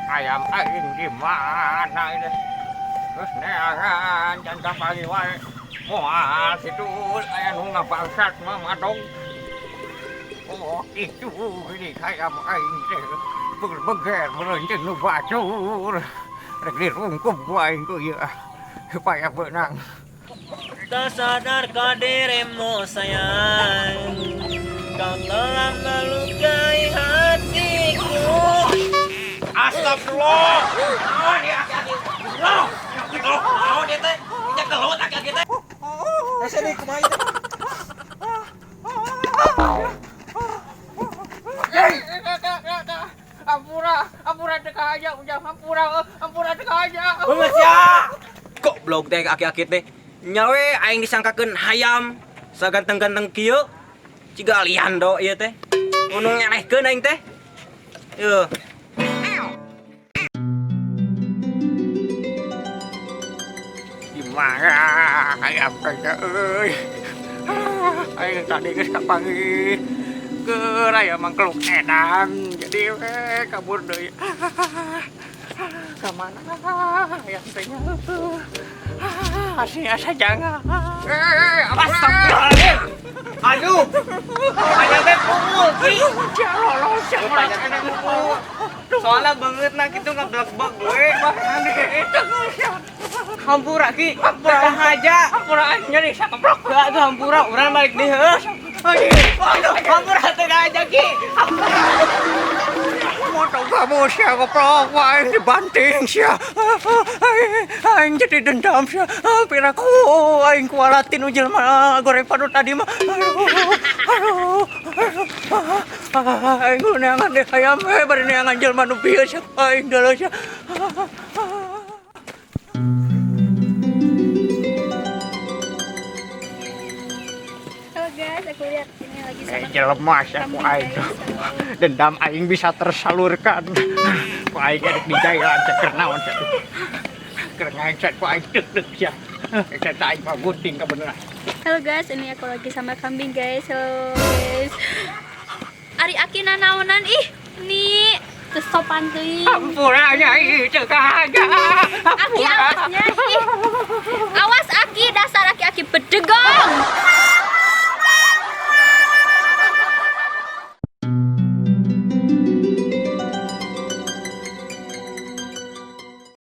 Ayam aing di mana ini? Terus neangan can kapagi wae. Moal kitu aya nu ngabangsat mah madong. Oh, itu ini hayam aing teh beger meureun nu bacur. Rek dirungkup ku aing ku ieu supaya beunang. Tak sadarkah dirimu, sayang? Kau telah melukai hatiku. Astagfirullah. Naon ya, aki-aki? Loh, loh, naon ieu teh? Nya gelut aki-aki teh. Hese deui, kumaha ieu teh? Ampura, ampura teu aja, ujang ampura, ampura teu aja. Beungeut sia. Goblok teh aki-aki teh. Nya we aing disangkakeun hayam saganteng-ganteng kieu. Ciga liando ieu teh. Unu ngelehkeun aing teh. Yeuh. Di mana ayam teh euy? Aing tadi geus kapanggih. Keur aya mangkluk edan, jadi we kabur deui. Ka mana ayam teh nya? Asih asa jangan. Eh, Astagfirullahaladzim. Aduh. Hayam teh pungul, Ki. Sia lolos sia. Tanya teh pungul. Soalnya banget nah kitu ngeblek-blek gue. Hampura, Ki. Hampura aja. Hampura aing nyeri sakebrok. Gak tuh hampura, urang balik deh, heuh. Aduh, hampura teh aja, Ki. Motor kamu sia goblok, aing dibanting sia. Aing jadi dendam sia. Piraku aing kualatin nu jelema goreng padut tadi mah. Aduh, aduh, aduh. Aing neangan deh hayam we bari neangan jelema nu bieu sia. Aing deuleu sia. Halo guys, aku lihat ini lagi Eh, sama jelema sia ku kambing, aing. guys. Halo. Dendam aing bisa tersalurkan. Ku aing erek dijailan sia keur naon sia. Keur ngengset ku aing deuk-deuk sia. Ngengset aing mah gunting kebenaran. Halo guys, ini aku lagi sama kambing, guys. Halo guys. Ari aki nanaonan ih, nih teu sopan teuing. Hampura nyai teu kahaja. Aki awasnya ih. Awas aki, dasar aki-aki bedegong.